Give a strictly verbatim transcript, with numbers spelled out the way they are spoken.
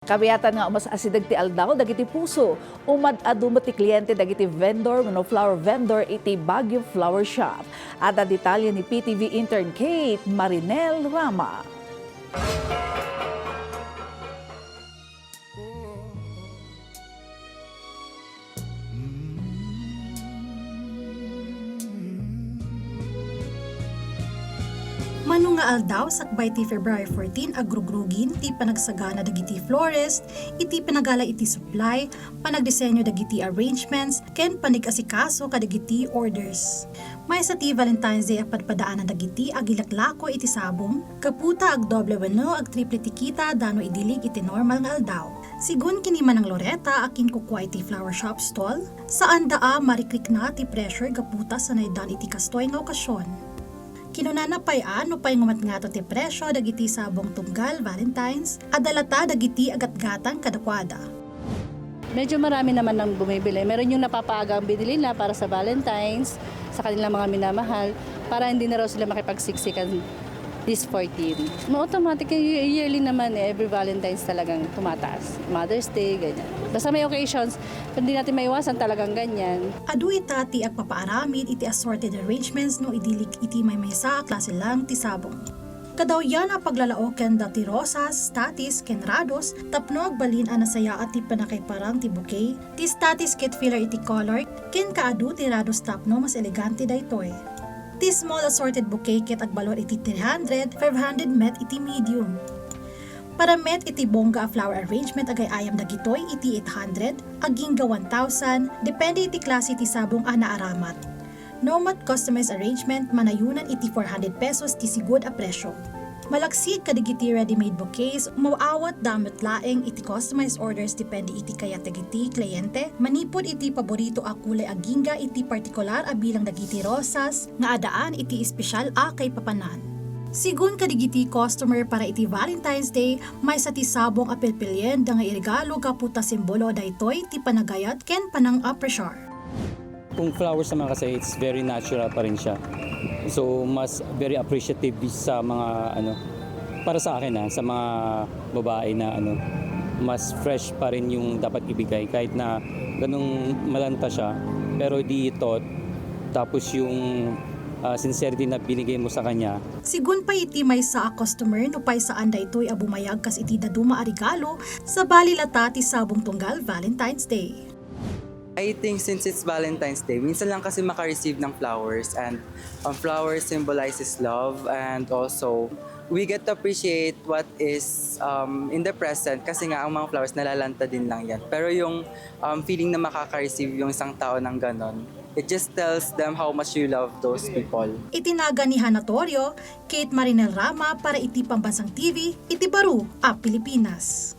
Kabiatan nga umas-asideg ti aldaw dagiti puso, umad-adu met ti kliente dagiti vendor wenno flower vendor iti Baguio Flower Shop. Adda detalye ni P T V intern Kate Marinel Rama. Mano nga aldaw sakbay ti February fourteen, agrugrugin ti panagsagana dagiti florist iti panagala iti supply, panagdisenyo dagiti arrangements, ken panag-asikaso kadagiti orders. Maysa ti Valentine's Day a padpadaanan dagiti agilaklako iti sabong, gapu ta agdoble wenno agtriple ti kita dano idilig iti normal nga aldaw. Sigun ken ni Manang Loreta a kinkukua iti flower shop stall, saanda a marikrikna ti pressure gapu ta sanaydan iti kastoy nga okasyon. Kinunana pay a nupay ngumatngato ti presyo dagiti sabong tunggal Valentine's, adda latta dagiti agatgatang kadakuada. Medyo marami naman ang bumibili. Meron yung napapaaga ang binili na para sa Valentine's, sa kanilang mga minamahal, para hindi na raw sila makipagsiksikan this fourteen. Ma-, automatic, y-, yearly naman eh, every Valentine's talagang tumataas. Mother's Day, ganyan. Basta may occasions, hindi natin maiwasan talagang ganyan. Adu ita ti agpapaaramid iti assorted arrangements no idilig iti maymaysa a klase lang ti sabong. Kadawyan a paglalaoken da ti rosas, statis, ken rados tapno agbalin a nasayaat ti pannakaiparang ti bouquet, ti statis ket filler iti color, ken kaadu ti rados tapno mas elegante daytoy. Ti small assorted bouquet ket agbalor iti three hundred, five hundred met iti medium. Para met iti bongga a flower arrangement, agay-ayam dagitoy iti eight hundred, agingga one thousand, depende iti klase ti sabong a naaramat. No met customized arrangement, manayunan iti four hundred pesos ti sigud a presyo. Malaksid kadagiti ready-made bouquets, umaawat da met laeng iti customized orders depende iti kayat dagiti kliente, manipud iti paborito a kulay agingga iti partikular a bilang dagiti rosas nga addaan iti espesyal a kaipapanan. Sigun kadagiti customer, para iti Valentine's Day, maysa ti sabong a pilpilienda nga iregalo gapu ta simbolo daytoy ti panagayat ken panang-apresyar. Kung flowers naman kasi, it's very natural pa rin siya. So, mas very appreciative sa mga, ano, para sa akin, ah, sa mga babae na, ano, mas fresh pa rin yung dapat ibigay kahit na ganung malanta siya, pero di ito. Tapos yung, ah, sincerity na binigay mo sa kanya. Sigun pay iti maysa a customer, nupay saan daytoy a bumayag kas iti dadduma a regalo, sabali latta ti sabong tunggal Valentine's Day. I think since it's Valentine's Day, minsan lang kasi maka-receive ng flowers, and, um, flowers symbolizes love, and also we get to appreciate what is, um, in the present kasi nga ang mga flowers nalalanta din lang yan. Pero yung, um, feeling na makaka-receive yung isang tao ng ganon, it just tells them how much you love those people. Iti nagan ni Hana Torrio, Kate Marinel Rama para iti Pambansang T V, iti baro a Pilipinas.